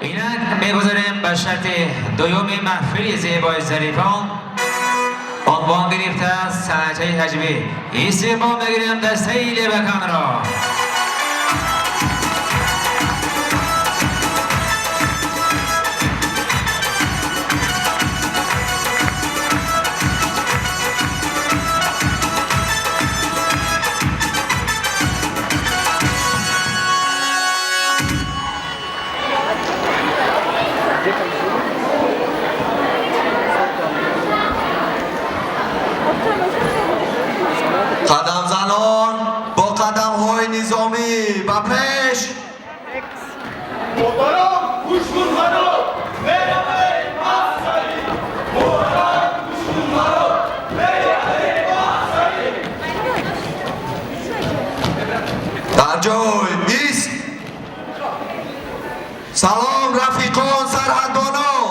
Инак мегузарем ба шарти дуюми маҳфили зебои зарифон. Унвон гирифтааст санъатчаи ҳаҷвӣ. Истиқбол мегирем дастаи лебаканро. Қадамзанон бо қадамҳои низомӣ ба пеш. Муҳтарам гӯш кун маро, меравем аскарӣ. Муҳтарам гӯш кун маро, меравем аскарӣ. Дар ҷой ист. Салом, рафиқон, сарҳадбонон.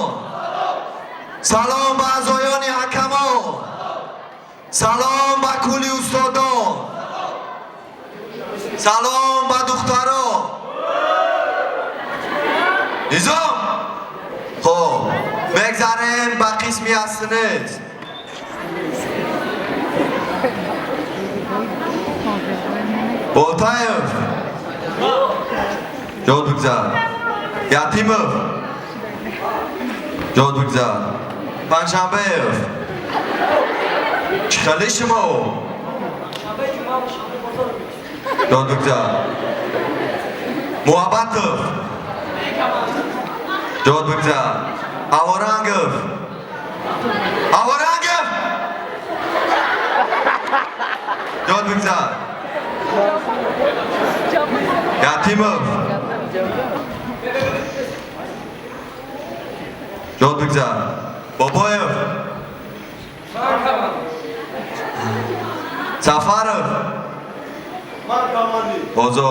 Салом ба аъзоёни ҳакамон. Салом ба кулли устодон. Салом ба духтарон. Низом. Хоб, мегзарем ба қисми аснез. Болтаев, ҷод бигзар. Ятимов, ҷод бигзар. Панҷшанбеев, чӣ хеле шумо? Ҷод бигзар. Муҳаббатов, ҷод бигзар. Аворангов, Аворангов, ҷод бигзар. Ятимов, ҷод бигзар. Бобоев, Сафаров. Ман командир. Озо,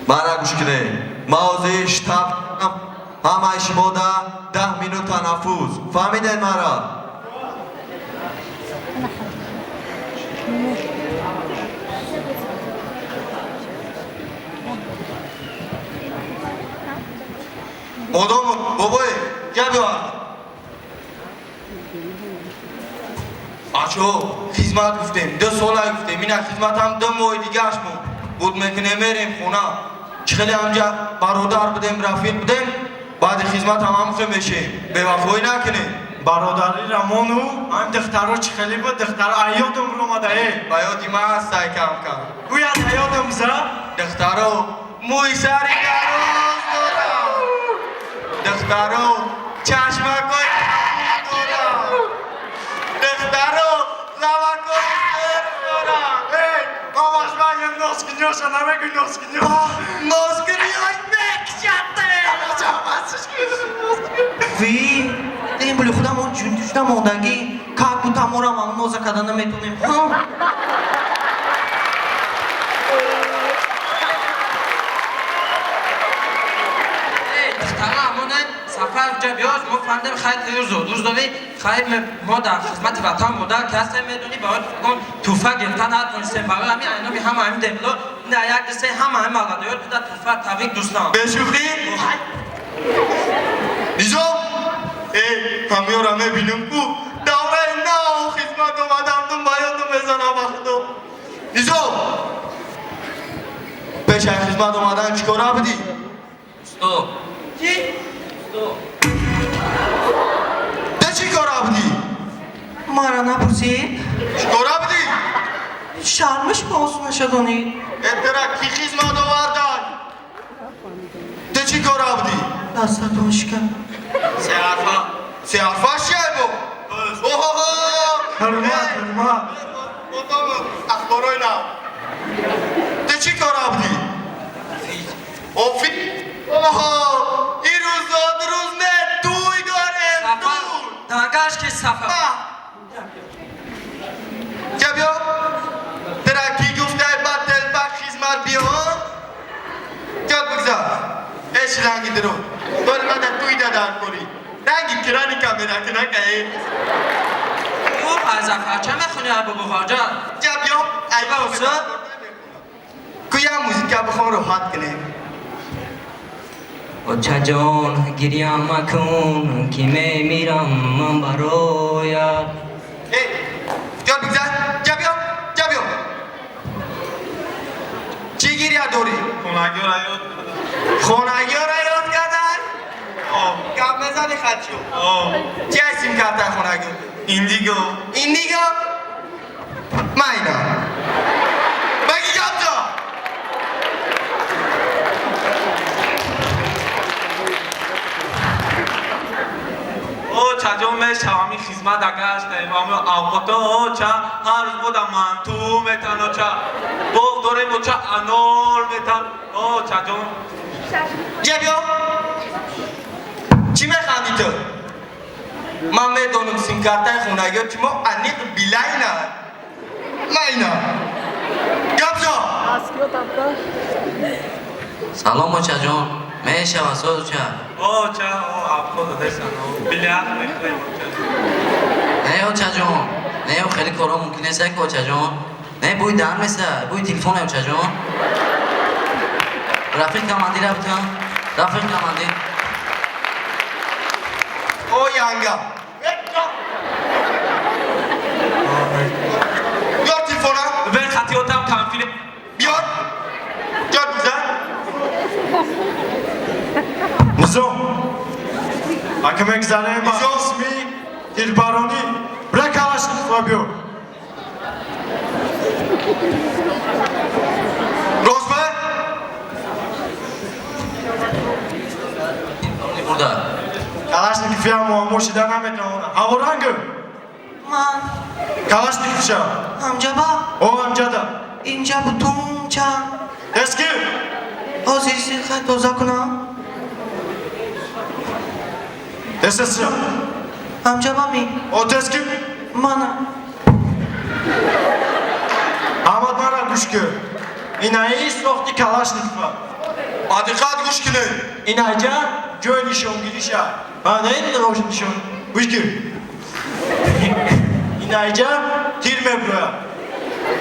мара гӯш кунед. Ман ҳозир штаб, ҳамаи шумода 10 минут танаффус. Фаҳмидед мара? Модом бобой, ҷа биё. Бачаҳо, хизмат гуфтем, 2 сола гуфтем, ина хизматам 2 моҳи дигааш монд. Буд мекунем, мерем хона. Чӣ хеле ҳамҷа бародар будем, рафиқ будем, баъди хизмат ҳам ҳамхе мешем. Бевафоӣ накунем. Бародариро мону ҳам духтаро чӣ хеле буд, духтаро аёдам ромада э. Ба ёди ман ҳастай кам-кам. Гӯяд аёдам за. Духтаро мӯи сари дароз дорам. Духтаро чашмакои дорам. Духтаро лабакои сурх дорам. Эй, мамаш, носкиниёша намегӯй, носкиниё. Носкиниёш мекшате. Ви, ин були худамон ҷунтушда мондагӣ, как будто морам ам ноза карда наметонем. Ҳа? Духтара амоне сафар ҷа биёз, мо фаҳмидем, хайр, рӯзо рӯз дорӣ, хайр, мо дар хизмати ватан модар ки ҳастем, медонӣ, барои кон туҳфа гирифтан натонистем. Барои ҳамин айноми ҳама ҳамин демло ина як дисе ҳама ҳамин маладаёр буда туҳфа, табрик, дӯстам. Бешӯхӣ? Низом? Э, ҳамёра мебинам ку давраи нав хизмат омадам, дум ба ёдум мезанам ба худо. Низом! Пешаи хизмат омадан чӣ кора будӣ? Усто. Чӣ? Усто. Де чӣ кора будӣ? Мара напурсед. Чӣ кора будӣ? Шармиш боз нашадонед. Э, тира ки хизмат овардан? Де чӣ кора будӣ? Дастатон шикан. Сеарфа. Сеарфа чия бо? Оҳо! Ҳурмат, ҳурмат. Ахборои нав. Де чӣ кора будӣ? Офи? Оҳо! Ин рӯзо рӯз не, туй дорем, Сафар. туй! Дангаш ки сафар. Ҷа биё. Тира ки гуфтай ба телпак хизмат биё? Ҷа бигзар. Эш ранги дуру. Дори мада туй дадар кори. Ранги кирани камера кинака э. Ӯ аз зафарча мехони, бобо хоҷа. Ҷа биё. Ай. Ба уста? Куя музика бихон, роҳат кунем. Очаҷон, гиря макун, ки мемирам ман бароят. Эй, ҷон бигзар, ҷа биё, ҷа биё. Чӣ гиря дорӣ? Хонагиёра ёд кардам. Хонагиёра ёд кардан? О. Гап мезанӣ хачо? О. Чӣ ай сим-карта хонагиё? Индиго. Индиго? Майна. Баги гап ҷо. О, чаҷон мешавам ин хизмат гаштаем. Ами авқото, оча, ҳар рӯз мода манту метан, оча. Боғ дорем, оча, анор метан. О, чаҷон. Ҷа биё. Чӣ механдӣ ту? Ман медонам сим-картаи хонагиё чумо аниқ Билайна. Майна. Гап ҷо. Салом, очаҷон. Мешава соз, оча. Оча, о, авқот додесан, о. Билях мехӯрем, оча. Не, очаҷон. Не, хеле корҳо мумкин нест, ки очаҷон. Не, бӯи дар меса, бӯи телефоне, очаҷон. Рафиқ командир рафтам. Рафиқ командир. О, янга. Биёр телефона. Вер хатиотам конферен. Биёр. Ҷон бизан. Низом. Ака мегзарем ба Низом. қисми тирпаронӣ. Бира Калашникова биёр. Рост ба? Тирпаронӣ бурда. Калашников я муаммо шида наметавонад. Ҳаворангу. Ман. Калашников ша. Амҷаба. О, амҷада. Инҷа бутунча. Эски. Ҳозир силха тоза кунам. Дестесия. Амҷаба ми. О, тески. Мана. Аҳмад, мара гӯш кун. Инаи сохти Калашникова. Ба диққат гӯш кунед. Инаҷа ҷои нишонгириша. Ма не нишон. Гӯш кун. Инаҷа тир мебурояд.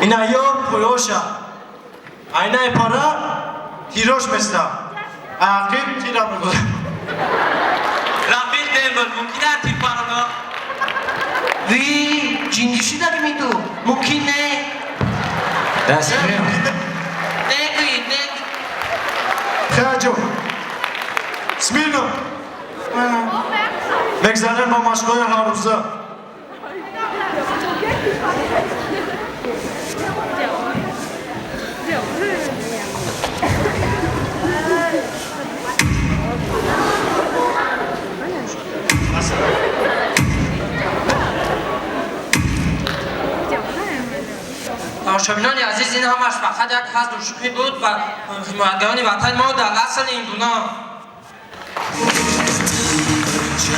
Инаё поёша. Айнаи пара тирош места. Ақиб тира мебурояд. Рафиқ Дембел, мумкин аст тирпарона? Ви, ҷиндӣ шидаги ми ту? Мумкин не. Дастгирӣ. Не гӯй, не. Хеле Смирно. Мана. Мегзарем ба машқҳои ҳаррӯза. Тамошобинони азиз, ин ҳамаш фақат як ҳазлу шӯхӣ буд ва ҳимоятгарони ватани мо дар асл ин гуна.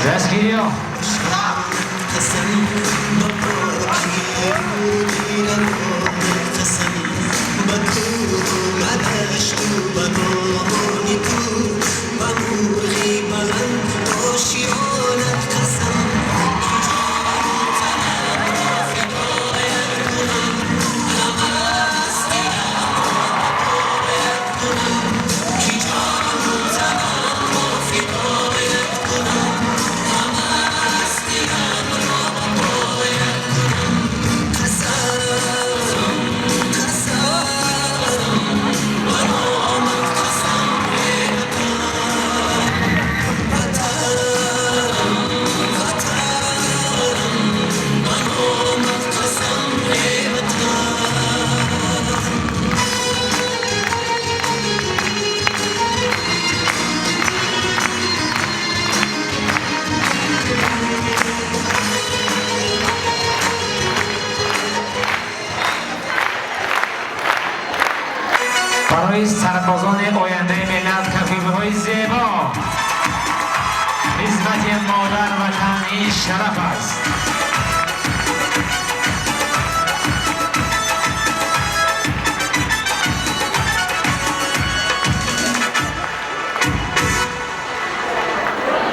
Дастгириё. Барои сарбозони ояндаи миллат кафкӯбиҳои зебо. Хизмати модар ватан ин шараф аст.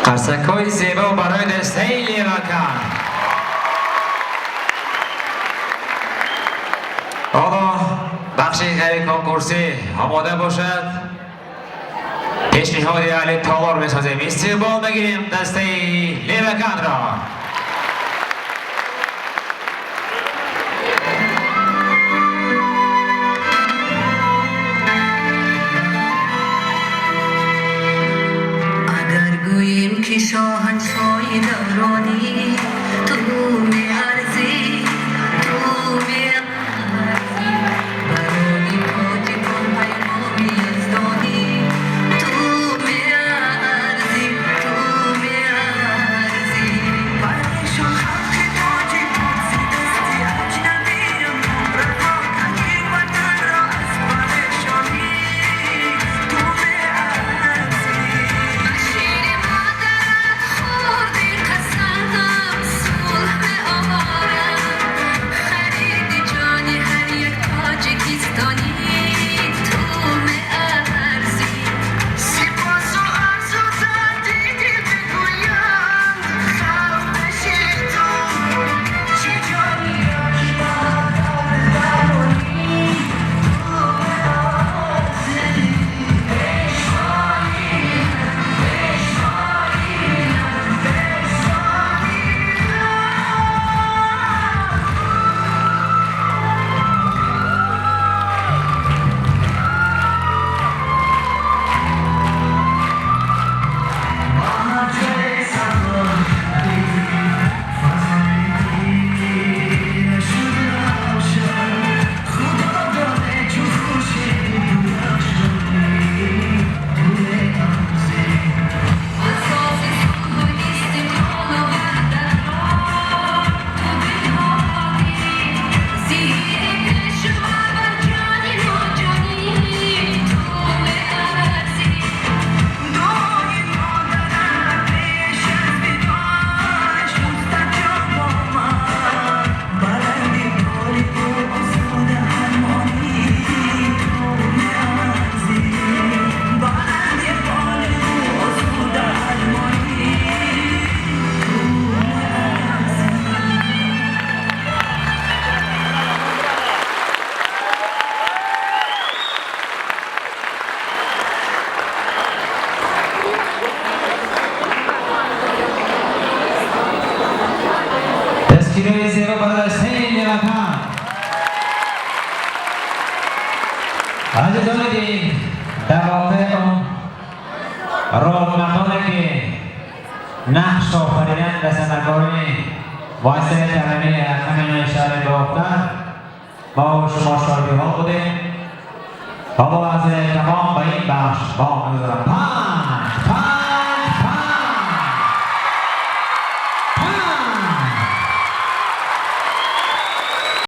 Қарсакҳои зебо барои дастаи Левакан. Ҳоло бахши ғайриконкурсӣ омода бошад. Пешниҳоди аҳли толор месозем. Истиқбол мегирем дастаи Леваканро. Агар гӯем ки шоҳаншоҳи давронӣ, ту меарзӣ, ту меарзӣ. Барои тоҷикон пайғоми яздонӣ, ту меарзӣ, ту меарзӣ. Парешон халқи тоҷикон зи дасти аҷнабиям, раҳо кардӣ ватанро аз парешонӣ, ту меарзӣ. Ба шири модарат хӯрдӣ қасам, сулҳ меоварам. Хариди ҷони ҳар як тоҷикистонӣ, ту меарзӣ. Сипосу арзу тардиди бигӯянд, халқ пеши ту чӣ ҷонӣ Асоси сулҳу истиқлолу ваҳдатро ту биҳодӣ. Зиҳири пешво бар ҷони ноҷонӣ, ту меарзӣ. Дуои модарат пеш аз видоаш мустаҷоб омад. Баланди болиғу осуда ҳармонӣ, ту меарзӣ. Баланди болиғу осуда ҳармонӣ, ту меарзӣ. Дастгириҳои зебо ба дастаи Левакан. Азизони дил, дар воқеъ он ролмардоне ки нақш офариданд дар санъаткорони муассисаи таълимии рақами 9 шаҳри Бохтар, мо шумо шоҳидиҳо будем. Ҳоло аз тамом ба ин бахш бо мегузарам. 5